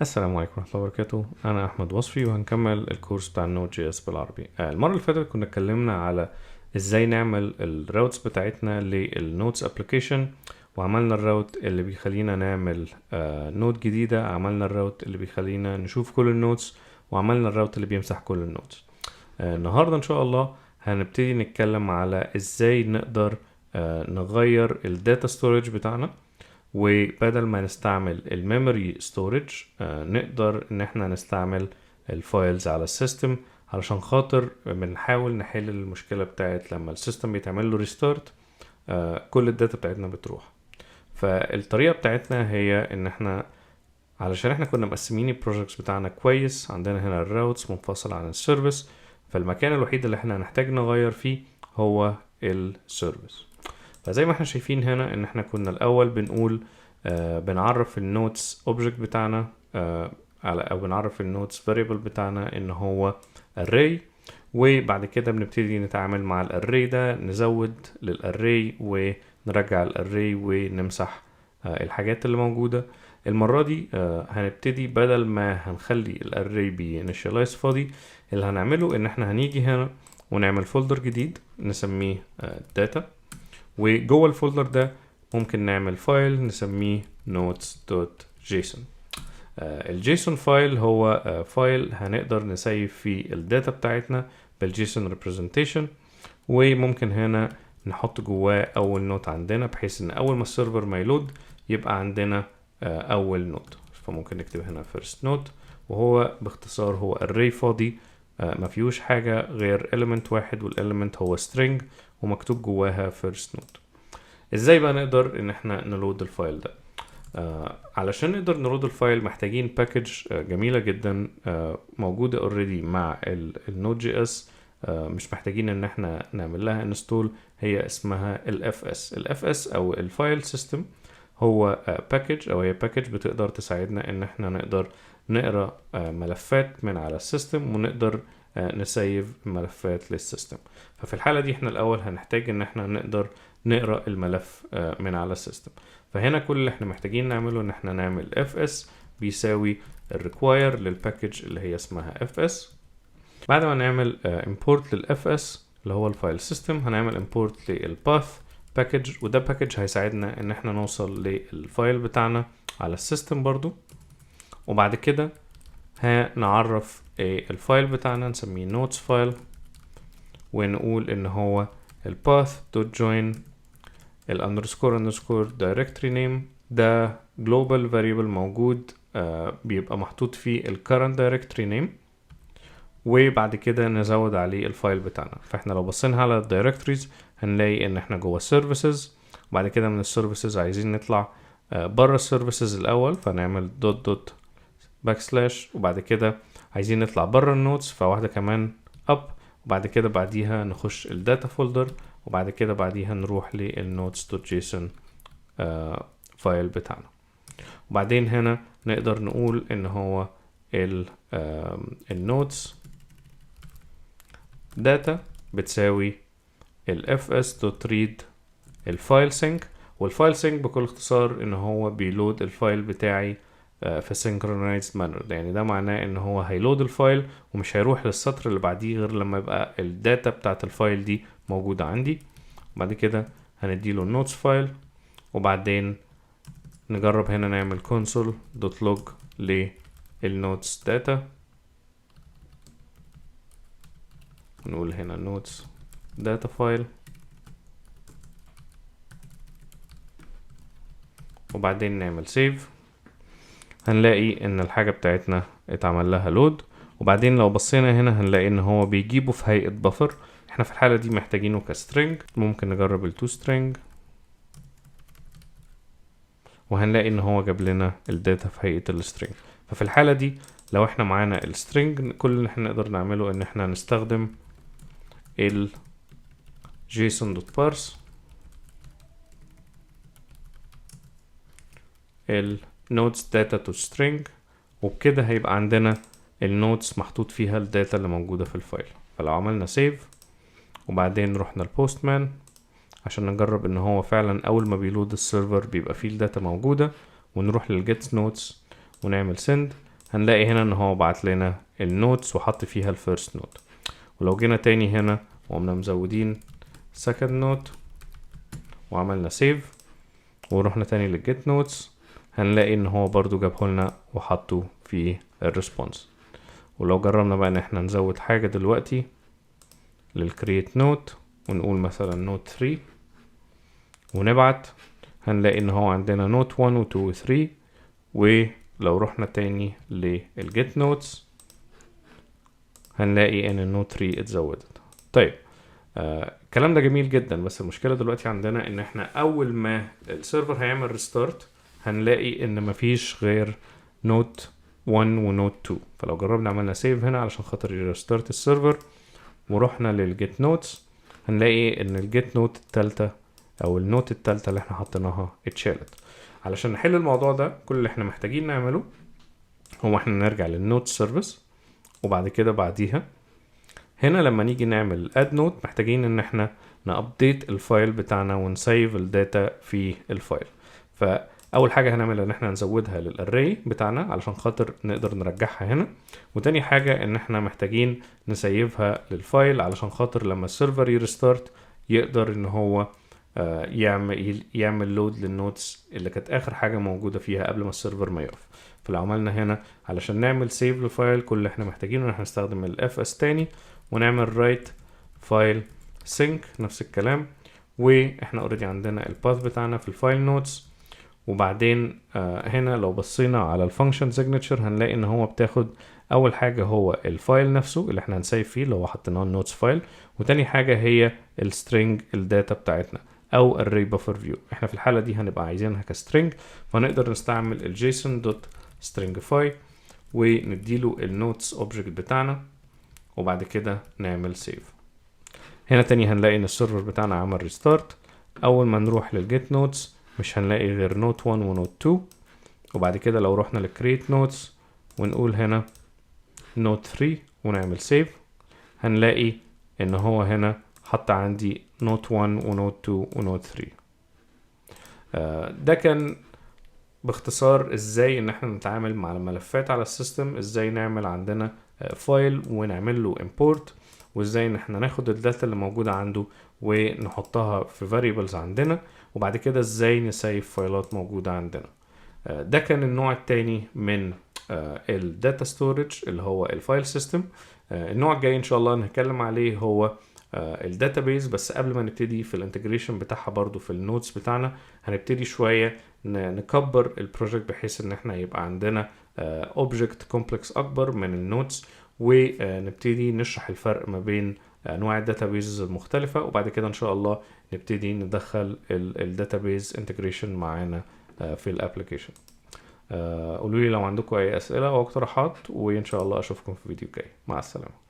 السلام عليكم ورحمة الله وبركاته. أنا أحمد وصفي وهنكمل الكورس بتاع ال Node JS بالعربي. المرة اللي فاتت كنا اتكلمنا على ازاي نعمل ال routes بتاعتنا لل notes application، وعملنا ال route اللي بيخلينا نعمل note جديدة، عملنا ال route اللي بيخلينا نشوف كل ال notes، وعملنا ال route اللي بيمسح كل ال notes. النهاردة إن شاء الله هنبتدي نتكلم على ازاي نقدر نغير ال data storage بتاعنا، وبدل ما نستعمل ال memory storage نقدر ان احنا نستعمل ال files على ال system، علشان خاطر بنحاول نحل المشكلة بتاعت لما ال system بيتعمل له restart كل ال data بتاعتنا بتروح. فالطريقة بتاعتنا هي ان احنا علشان احنا كنا مقسمين ال projects بتاعنا كويس، عندنا هنا ال routes منفصل عن ال service، فالمكان الوحيد اللي احنا هنحتاج نغير فيه هو ال service. فزي ما احنا شايفين هنا ان احنا كنا الاول بنقول بنعرف ال notes object بتاعنا، على او بنعرف ال notes variable بتاعنا ان هو array، وبعد كده بنبتدي نتعامل مع ال array ده، نزود لل array ونرجع ال array ونمسح الحاجات اللي موجودة. المرة دي هنبتدي بدل ما هنخلي ال array بي initialize فاضي، اللي هنعمله ان احنا هنيجي هنا ونعمل folder جديد نسميه data، وجوه ال folder ده ممكن نعمل file نسميه notes.json. ال JSON file هو file هنقدر نسيف فيه ال data بتاعتنا بال JSON representation، وممكن هنا نحط جواه اول note عندنا، بحيث ان اول ما ال server ما ي load يبقى عندنا اول note. فممكن نكتب هنا first note، وهو باختصار هو array فاضي، ما فيهوش حاجة غير element واحد، وال element هو string ومكتوب جواها first note. ازاي بقى نقدر ان احنا ن load ال file ده؟ علشان نقدر ن load ال file محتاجين package جميلة جدا، موجودة already مع ال Node JS، مش محتاجين ان احنا نعمل لها install. هي اسمها ال FS. ال FS او ال file system هو package او هي package بتقدر تساعدنا ان احنا نقدر نقرا ملفات من على ال system، ونقدر نسيف ملفات لل system. ففي الحالة دي احنا الاول هنحتاج ان احنا نقدر نقرا الملف من على ال system. فهنا كل اللي احنا محتاجين نعمله ان احنا نعمل fs بيساوي ال require لل package اللي هي اسمها fs. بعد ما نعمل import لل fs اللي هو ال file system، هنعمل import لل path package، وده package هيساعدنا ان احنا نوصل لل file بتاعنا على ال system برضو. وبعد كده هنعرف ال file بتاعنا نسميه notes file، ونقول ان هو ال path dot join ال underscore underscore directory name. ده global variable موجود، بيبقى محطوط فيه ال current directory name، وبعد كده نزود عليه ال file بتاعنا. فاحنا لو بصينا على ال directories هنلاقي ان احنا جوه services، وبعد كده من ال services عايزين نطلع بره ال services الاول، فنعمل dot dot backslash، وبعد كده عايزين نطلع بره ال notes فواحدة كمان up، وبعد كده بعديها نخش ال data folder، وبعد كده بعديها نروح لل notes dot JSON file بتاعنا. وبعدين هنا نقدر نقول ان هو ال notes data بتساوي ال fs dot read ال file sync. وال file sync بكل اختصار ان هو بي load ال file بتاعي في synchronized manner، يعني ده معناه ان هو هي load ال file ومش هيروح للسطر اللي بعديه غير لما يبقى ال data بتاعت ال file دي موجودة عندي. وبعد كده هنديله ال notes file، وبعدين نجرب هنا نعمل console dot log لل notes data، نقول هنا notes data file، وبعدين نعمل save. هنلاقي ان الحاجة بتاعتنا اتعمل لها load. وبعدين لو بصينا هنا هنلاقي ان هو بيجيبه في هيئة buffer. احنا في الحالة دي محتاجينه ك string، ممكن نجرب ال to string، وهنلاقي ان هو جاب لنا ال data في هيئة ال string. ففي الحالة دي لو احنا معانا ال string كل اللي احنا نقدر نعمله ان احنا نستخدم ال json.parse ال notes data to string، وبكده هيبقى عندنا ال notes محطوط فيها ال data اللي موجودة في ال file. فلو عملنا save وبعدين رحنا ال Postman عشان نجرب ان هو فعلا اول ما بي load ال server بيبقى فيه ال data موجودة، ونروح لل get notes ونعمل send، هنلاقي هنا ان هو بعت لنا ال notes وحط فيها ال first note. ولو جينا تاني هنا وقمنا مزودين second note وعملنا save ورحنا تاني لل get notes، هنلاقي ان هو برضو جابه لنا وحطه في ال response. ولو جربنا بقى ان احنا نزود حاجة دلوقتي لل create note ونقول مثلا note 3 ونبعت، هنلاقي ان هو عندنا note 1 و 2 و 3. ولو رحنا تاني لل get notes هنلاقي ان ال note 3 اتزودت. طيب، الكلام ده جميل جدا، بس المشكلة دلوقتي عندنا ان احنا اول ما ال server هيعمل restart هنلاقي ان مفيش غير note 1 و note 2. فلو جربنا عملنا save هنا علشان خاطر ي restart ال server ورحنا لل get notes، هنلاقي ان ال get note التالتة او ال note التالتة اللي احنا حطيناها اتشالت. علشان نحل الموضوع ده، كل اللي احنا محتاجين نعمله هو احنا نرجع لل note service، وبعد كده بعديها هنا لما نيجي نعمل add note محتاجين ان احنا ن update ال file بتاعنا ون save ال data في ال file. فاول حاجه هنعملها ان احنا نزودها لل array بتاعنا علشان خاطر نقدر نرجعها هنا، وتاني حاجه ان احنا محتاجين ن save ها لل file علشان خاطر لما ال server ي restart يقدر ان هو يعمل load لل notes اللي كانت اخر حاجه موجوده فيها قبل ما ال server ما يقف. فلو عملنا هنا علشان نعمل save لل file، كل اللي احنا محتاجينه ان احنا نستخدم ال fs تاني ونعمل write file sync نفس الكلام، واحنا already عندنا ال path بتاعنا في ال file notes. وبعدين هنا لو بصينا على ال function signature هنلاقي ان هو بتاخد اول حاجه هو ال file نفسه اللي احنا هن save فيه اللي هو حطيناه ال notes file، وتاني حاجه هي ال string ال data بتاعتنا او ال array buffer view. احنا في الحاله دي هنبقى عايزينها ك string، فنقدر نستعمل ال JSON dot stringify ونديله ال notes object بتاعنا، وبعد كده نعمل save. هنا تاني هنلاقي ان ال server بتاعنا عمل restart. اول ما نروح لل get notes مش هنلاقي غير note 1 و note 2، وبعد كده لو رحنا لل create notes ونقول هنا note 3 ونعمل save هنلاقي ان هو هنا حط عندي note 1 و note 2 و note 3. ده كان باختصار ازاي ان احنا نتعامل مع الملفات على ال system، ازاي نعمل عندنا file ونعمل له import، وازاي ان احنا ناخد ال data اللي موجودة عنده ونحطها في variables عندنا، وبعد كده ازاي ن save file ات موجودة عندنا. ده كان النوع التاني من ال data storage اللي هو ال file system. النوع الجاي ان شاء الله هنتكلم عليه هو ال database، بس قبل ما نبتدي في ال integration بتاعها برضو في ال notes بتاعنا هنبتدي شوية نكبر ال project بحيث ان احنا يبقى عندنا object complex اكبر من ال notes، ونبتدي نشرح الفرق ما بين انواع ال databases المختلفة، وبعد كده ان شاء الله نبتدي ندخل ال database integration معانا في ال application. قولوا لي لو عندكم اي اسئله او اقتراحات، وان شاء الله اشوفكم في فيديو جاي. مع السلامه.